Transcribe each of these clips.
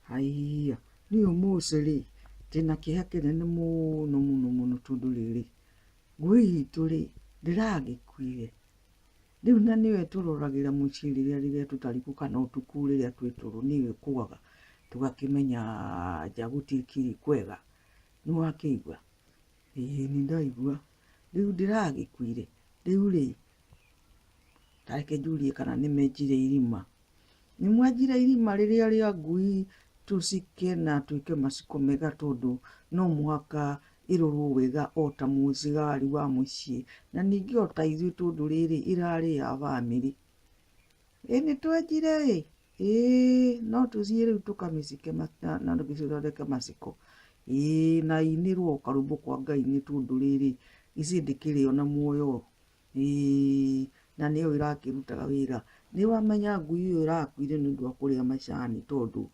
Haiya, niĩ ũmũthĩ rĩ, ndĩna kĩeha kĩnene mũno mũno mũno tondũ rĩrĩ, ngui itũ rĩ, ndĩragĩkuire. Rĩu na nĩyo ĩtũroragĩra mũciĩ rĩrĩa rĩrĩa tũtarĩ kuo kana ũtukũ rĩrĩa twĩ toro nĩyo ĩkũgaga tũgakĩmenya nja gũtikĩrĩ kwega. Nĩwakĩigua? Ĩĩ nĩndaigua. Rĩu ndĩragĩkuire, rĩu rĩ, ta reke njũrie kana nĩmenjire irima. Nĩmwenjire irima rĩrĩa rĩa ngui tũcike na twĩke maciko mega tondũ no mũhaka ĩrorwo wega o ta mũcigari wa mũciĩ na ningĩ o ta ithuĩ tondũ rĩrĩ ĩrarĩ ya bamĩrĩ. Ĩ nĩtwenjire ĩ, ĩĩ no tũthiĩ rĩu tũkamĩcike na tũcithondeke maciko. Ĩĩ na inĩrwo karwĩmbo kwa Ngai nĩ tondũ rĩrĩ, ithuĩ ndĩkĩrĩ ona muoyo. Ĩĩ, na nĩyo ĩrakĩrutaga wĩra. Nĩ wamenya ngui ĩyo ĩrakuire nĩ ũndũ wa kũrĩa macani tondũ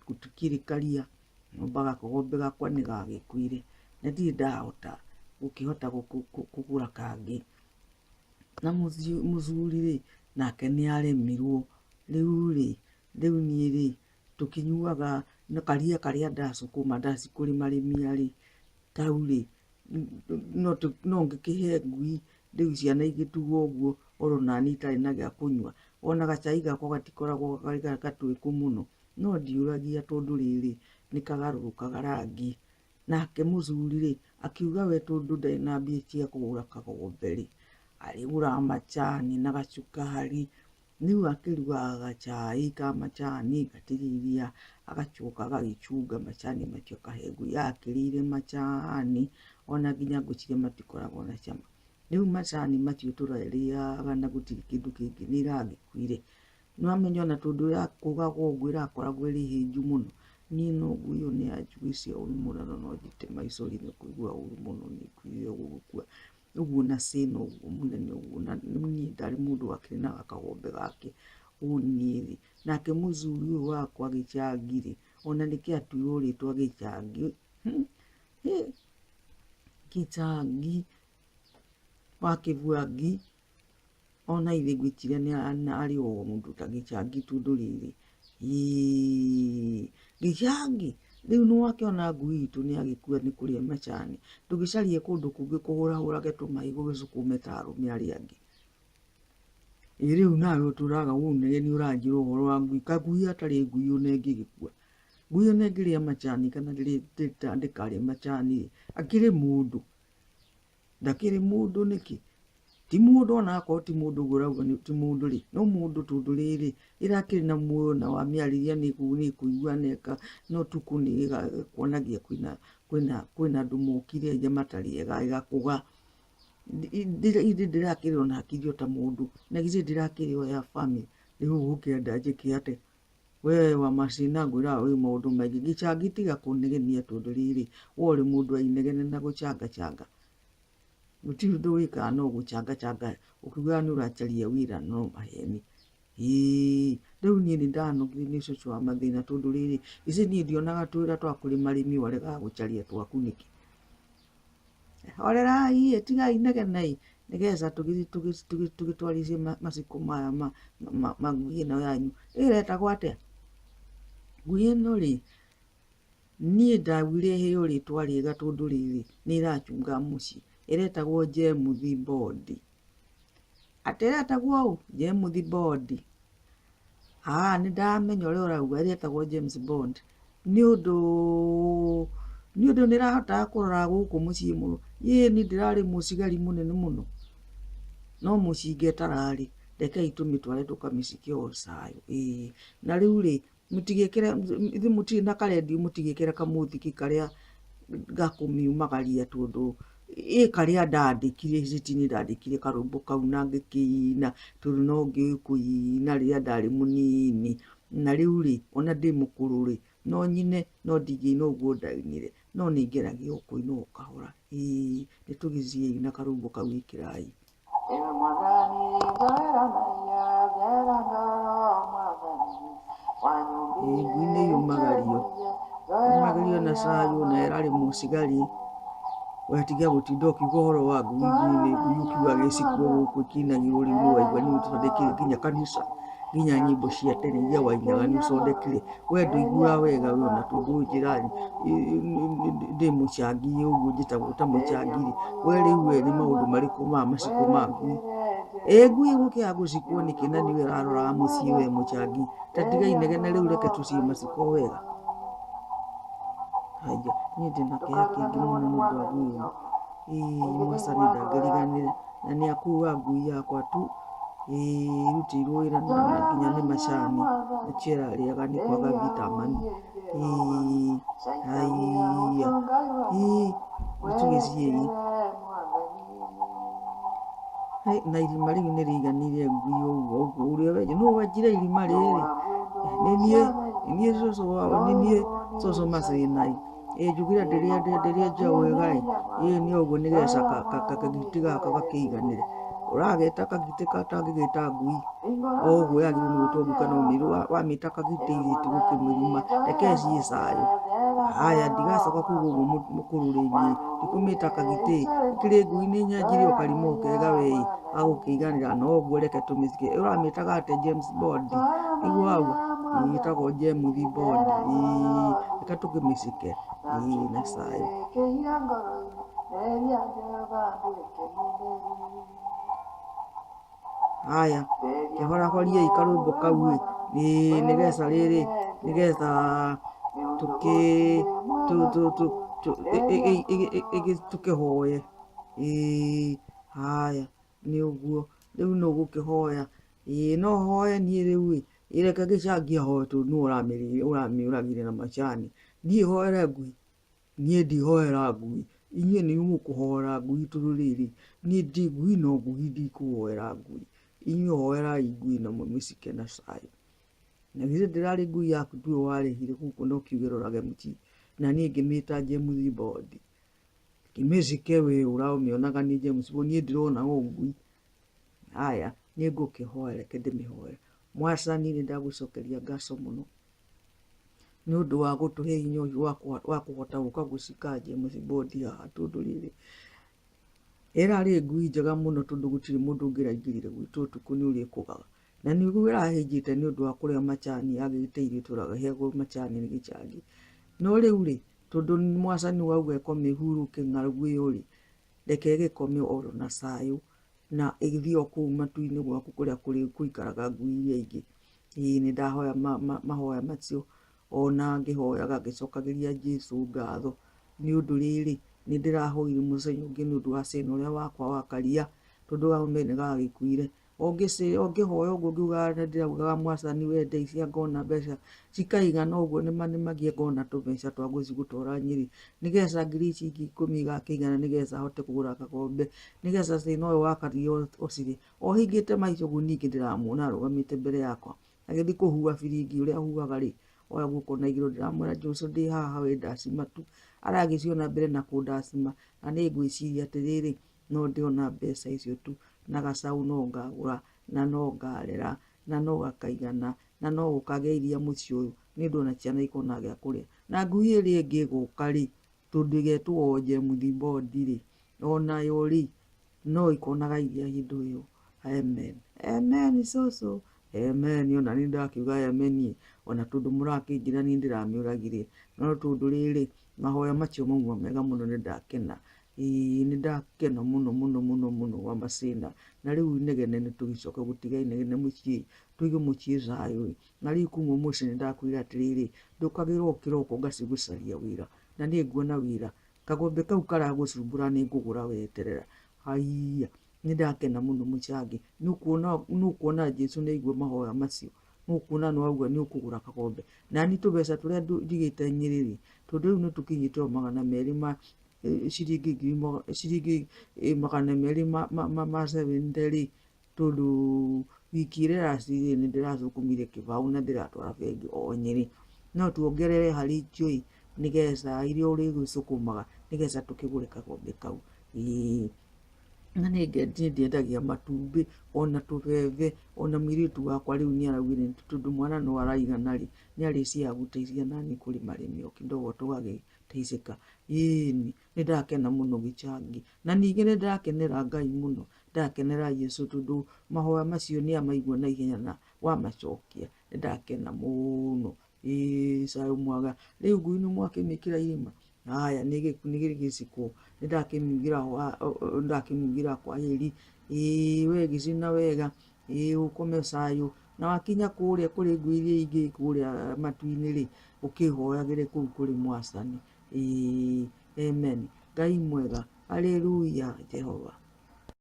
gũtikĩrĩ karia, nyũmba gakogombe gakwa nĩ gagĩkuire na ndirĩ ndahota gũkĩhota kũgũra kangĩ. Na mũthuri rĩ, nake nĩ aremirwo. Rĩu rĩ, rĩu niĩ rĩ, tũkĩnyuaga na karia karĩa ndacukuma ndacikũrĩmarĩmia rĩ, kau rĩ, no ngĩkĩhe ngui rĩu ciana igĩtuo ũguo oro naniĩ itarĩ na gĩa kũnyua. Ona gacai gakwa gatikoragwo karĩ gatuĩku mũno, no ndiũragia tondũ rĩrĩ, nĩ kagarũrũkaga rangi. Nake mũthuri rĩ, akiuga we tondũ ndarĩ na mbia cia kũgũra kagombe rĩ, arĩgũraga macani na gacukari. Rĩu akĩrugaga gacai ka macani, gatigiria, agacoka agagĩcunga macani macio akahe ngui. Akĩrĩire macani, ona nginya ngwĩciria matikoragwo na cama. Rĩu macani macio tũrarĩaga na gũtirĩ kĩndũ kĩngĩ, nĩ ĩragĩkuire. Nĩ wamenya ona tondũ ĩrakũgaga ũguo ĩrakoragwo ĩrĩ hĩnju mũno, niĩ no ngui ĩyo nĩ yanjiguithia ũru mũno na no njite maithori nĩ kũigua ũru mũno nĩ ĩkuire ũguo gũkua. Ũguo na cĩna ũguo mũnene ũguo na niĩ ndarĩ mũndũ wakĩrĩ na gakagombe gake ũũ niĩ rĩ, nake mũthuri ũyũ wakwa gĩchangi rĩ, ona nĩkĩ atuirwo rĩtwa gĩchangi, gĩchangi wa kĩbuangi. Ona ithe ngwĩciria nĩ arĩ o mũndũ ta gĩchangi tondũ rĩrĩ, gĩchangi, rĩu nĩ wakĩona ngui itũ nĩ agĩkua nĩ kũrĩa macani, ndũgĩcarie kũndũ kũngĩ kũhũrahũrage tũmahiga ũgĩcukume ta arũme arĩa angĩ. Ĩ rĩu nawe ũtũraga ũnegenia nĩ ũranjĩra ũhoro wa ngui, kangui hatarĩ ngui ona ĩngĩgĩkua. Ngui ona ĩngĩrĩa macani kana ndĩkarĩe macani rĩ, akĩrĩ mũndũ. Ndakĩrĩ mũndũ nĩkĩ? Ti mũndũ ona akorwo ti mũndũ ũguo ũrauga ti mũndũ rĩ, no mũndũ tondũ rĩrĩ, ĩrakĩrĩ na muoyo na wamĩarĩria nĩ ĩkũigua na ĩka, na ũtukũ nĩ ĩkuonagia kwĩna kwĩna kwĩna andũ mokire nja matarĩ ega ĩgakũga. Ithe ndĩrakĩrĩ ona hakiri o ta mũndũ, na githĩ ndĩrakĩrĩ o ya family, rĩu ũgũkĩenda njĩke atĩa? We wa macina ngwĩraga wĩ maũndũ maingĩ. Gĩchangi tiga kũnegenia tondũ rĩrĩ, we ũrĩ mũndũ wa inegene na gũchangachanga. Gũtirĩ ũndũ wĩkaga no gũchangachanga ũkiugaga nĩ ũracaria wĩra no maheni. Ĩĩ, rĩu niĩ nĩ ndanogire nĩ cũcũ wa mathĩna tondũ rĩrĩ, githĩ niĩ ndionaga twĩra twa kũrĩmarĩmi waregaga gũcaria twaku nĩkĩ? Horerai ĩ, tigai inegene ĩ, nĩgetha tũgĩthiĩ tũgĩtwarithie maciko maya ma ngui ĩno yanyu. Ĩretagwo atĩa? Ngui ĩno rĩ, niĩ ndaugire ĩheo rĩtwa rĩega tondũ rĩrĩ, nĩ ĩracunga mũciĩ. Ĩretagwo Jemuthi Bondi. Atĩ ĩretagwo ũ? Jemuthi Bondi. Aa nĩ ndamenya ũrĩa ũrauga ĩretagwo James Bond. Nĩ ũndũ nĩ ũndũ nĩ ĩrahotaga kũrora gũkũ mũciĩ mũno. Ĩĩ niĩ ndĩrarĩ mũcigari mũnene mũno. No mũcinga ĩtararĩ, rekei tũmĩtware tũkamĩcike o cayũ. Ĩĩ na rĩu rĩ, mũtigĩkĩre ithuĩ mũtirĩ na karendio mũtigĩkĩre kamũthiki karĩa ga kũmiumagaria tondũ ĩ karĩa ndandĩkire githĩ niĩ ndandĩkire karwĩmbo kau na ngĩkĩina tondũ no ngĩũĩ kũina rĩrĩa ndarĩ mũnini. Na rĩu rĩ, ona ndĩ mũkũrũ rĩ, no nyine no ndingĩina ũguo ndainire, no nĩ ngeragia o kũina o kahora. Ĩĩ nĩ tũgĩthiĩi na karwĩmbo kau ĩkĩrai. Ewe Mwathani njoera maiya njera ngoro Mwathani Ĩĩ ngui nĩ yũmagĩrio, yũmagĩrio na cayũ na ĩrarĩ mũcigari, we tiga gũtinda ũkiuga ũhoro wa ngui ngui nĩ ngui ũkiuga gĩciko gũkũ ĩkĩinagĩrwo rĩu nĩ waigua nĩ ũthondekire nginya kanitha. Nginya nyĩmbo cia tene iria wainaga nĩ ũcondekire. We ndũiguaga wega we ona tondũ ũnjĩra ndĩ mũcangi ũguo njĩtagwo ta mũcangi rĩ, we rĩu we nĩ maũndũ marĩkũ ma maciko ma ngui? Ĩ ngui ĩgũkĩaga gũcikwo nĩkĩ na nĩwe ũraroraga mũciĩ we mũcangi? Ta tiga inegene rĩu reke tũciĩ maciko wega. Haiya, niĩ ndĩna kĩeha kĩingĩ mũno nĩ ũndũ wa ngui ĩno. Ĩĩ Mwathani ndangĩriganĩre na nĩ akuga ngui yakwa tu. Ĩĩ ĩrutĩirwo wĩra na nginya nĩ macani, nĩkĩo ĩrarĩaga nĩ kwaga vitamin. Ĩĩ haiya, ĩĩ nĩ tũgĩthiĩi. Na irima rĩu nĩ rĩiganĩire ngui ũguo ũguo ũrĩa wenja, nũ wenjire irima rĩrĩ? Nĩ niĩ, nĩ niĩ cũcũ wao, nĩ niĩ cũcũ Mathĩna-ĩ. Ĩ njugire ndĩrĩenja wega-ĩ, ĩ nĩ ũguo nĩgetha kagitĩ gaka gakĩiganĩre. Ũrageta kagitĩ gatangĩgĩta ngui, o ũguo yagĩrĩirwo nĩ gwĩtwo ngui kana wamĩta kagitĩ ithuĩ tũgũkĩmĩruma, reke ĩthiĩ thayũ. Haya ndigacoka kuga ũguo mũkũrũ rĩngĩ, ndikũmĩta kagitĩ, ĩkĩrĩ ngui nĩ nyanjire o karima o kega we ĩ, gagũkĩiganĩra no ũguo reke tũmĩcike. Ũramĩtaga atĩa James Bond? Nĩguo wauga? Ĩtagwo James Bond, ĩĩ reke tũkĩmĩcike, ĩĩ na cai. Haya, kĩhorahoriei karwĩmbo kau ĩ, ĩĩ nĩgetha rĩrĩ, nĩgetha tũkĩ tũkĩhoye, ĩĩ haya nĩ ũguo, rĩu nũ ũgũkĩhoya, ĩĩ no hoe niĩ rĩu ĩ, ĩ reke gĩcangi ahoe tondũ nĩwe ũramĩũragire na macani, niĩ hoere ngui? Niĩ ndihoera ngui, inyuĩ nĩ inyuĩ mũkũhoera ngui tondũ rĩrĩ, niĩ ndi ngui no ngui ndikũhoera ngui. Inyuĩ hoerai ngui na mũmĩcike na cai. Na githĩ ndĩrarĩ ngui yaku tu warehire gũkũ na ũkiuga ĩrorage mũciĩ, na niĩ ngĩmĩta James Bond. Ngĩmĩcike we ũramĩonaga nĩ James Bond, niĩ ndĩrona o ngui. Haya, nĩ ngũkĩhoya, reke ndĩmĩhoe. Mwathani nĩ ndagũcokeria ngatho mũno. Nĩ ũndũ wa gũtũhe hinya ũyũ wa kũhota gũka gũcika James Bond haha tondũ rĩrĩ, ĩrarĩ ngui njega mũno tondũ gũtirĩ mũndũ ũngĩraingĩrire gwitũ ũtukũ nĩ ũrĩa ĩkũgaga. Na nĩguo ĩrahĩnjĩte nĩ ũndũ wa kũrĩa macani yagĩte irio ĩtũraga ĩheagwo macani nĩ gĩcangi. No rĩu rĩ, tondũ Mwathani wauga ĩkome ĩhurũke ng'aragu ĩyo rĩ, reke ĩgĩkome oro na thayũ na ĩgĩthiĩ o kũu matu-inĩ gwaku kũrĩa kũikaraga ngui iria ingĩ. Ĩĩ nĩ ndahoya mahoya macio ona ngĩhoyaga ngĩcokagĩria Jesũ ngatho nĩ ũndũ rĩrĩ, nĩ ndĩrahoire mũthenya ũngĩ nĩ ũndũ wa cĩna ũrĩa wakwa wa karia tondũ gahũme nĩ gagĩkuire. O ngĩhoya ũguo ngiugaga nĩ ndĩraugaga Mwathani we ndeithia ngona mbeca cikaigana ũguo nĩma nĩmagie ngona tũbeca twa gũthiĩ gũtwara Nyĩrĩ nĩgetha ngiri ici ingĩ ikũmi igakĩigana nĩgetha hote kũgũra gagombe nĩgetha thĩna ũyũ wa karia ũcire. O hingĩte maitho ũguo ningĩ ndĩramuona arũgamĩte mbere yakwa agĩthiĩ kũhuha biringi ũrĩa ahuhaga rĩ, oya guoko na igũrũ ndĩramwĩra Jesũ ndĩ haha we ndacima tu. Aragĩthiĩ ona mbere na kũndacima na nĩ ngwĩciria atĩrĩrĩ, no ndĩona mbeca icio tu na gacaũ no ngagũra na no ngarera na no gakaigana na no gũkagĩa iria mũciĩ ũyũ nĩ ũndũ ona ciana ikona gĩa kũrĩa. Na ngui ĩrĩa ĩngĩ ĩgũka rĩ, tondũ ĩgetwo o James Bond rĩ, onayo rĩ, no ikonaga iria hĩndĩ ĩyo. Amen. Amen cũcũ. Amen. Ona niĩ ndakiuga amen ona tondũ mũrakĩnjĩra niĩ ndĩramĩũragire. No tondũ rĩrĩ, mahoya macio mauma mega mũno nĩ ndakena. Ĩĩ nĩ ndakena mũno mũno mũno mũno wa macĩna. Na rĩu inegene nĩ tũgĩcoke gũtiga inegene mũciĩ, tũige mũciĩ thayũ. Na rĩu kuma ũmũthĩ nĩ ndakwĩra atĩrĩrĩ, ndũkagĩra o kĩroko ngathiĩ gũcaria wĩra. Na nĩ nguona wĩra. Kagombe kau karagũcumbũra nĩ ngũgũra weterera. Haiya, nĩ ndakena mũno mũcangi. Nĩ ũkuona Jesũ nĩ aigua mahoya macio. Nĩ ũkuona nĩ wauga nĩ ũkũgũra kagombe. Na niĩ tũbeca tũrĩa njigĩte Nyĩrĩ rĩ, tondũ rĩu nĩ tũkinyĩte o magana merĩ ma ciringi ngiri ciringi magana merĩ ma seventy rĩ, tondũ wiki ĩrĩa ĩracirire nĩ ndĩrathũkũmire kĩbaũ na ndĩratwara bengi o Nyĩrĩ. No tuongerere harĩ icio ĩ, nĩgetha iria ũrĩgĩthũkũmaga nĩgetha tũkĩgũre kagombe kau. Ĩĩ. Na nĩ ndiendagia matumbĩ ona tũbebe ona mũirĩtu wakwa rĩu nĩ araugire tondũ mwana no araigana rĩ, nĩ arĩciaga gũteithia nani kũrĩma rĩmĩ o kidogo tũgagĩteithĩka. Ĩni, nĩ ndakena mũno gĩchangi. Na ningĩ nĩ ndakenera Ngai mũno, ndakenera Jesũ tondũ mahoya macio nĩ amaigua na ihenya na Wamacokia nĩ ndakena mũno. Ĩĩ cayũ mwaga. Rĩu ngui nĩ mwakĩmĩkĩra irima? Haya nĩ gĩciko nĩ ndakĩmiugĩra nĩ ndakĩmiugĩra kwaheri. Ĩĩ we gĩcina wega. Ĩĩ ũkome cayũ. Na wakinya kũrĩa kũrĩ ngui iria ingĩ kũrĩa matu-inĩ rĩ, ũkĩhoyagĩre kũu kũrĩ Mwathani. Ĩĩ amen. Ngai mwega. Haleluya Jehova.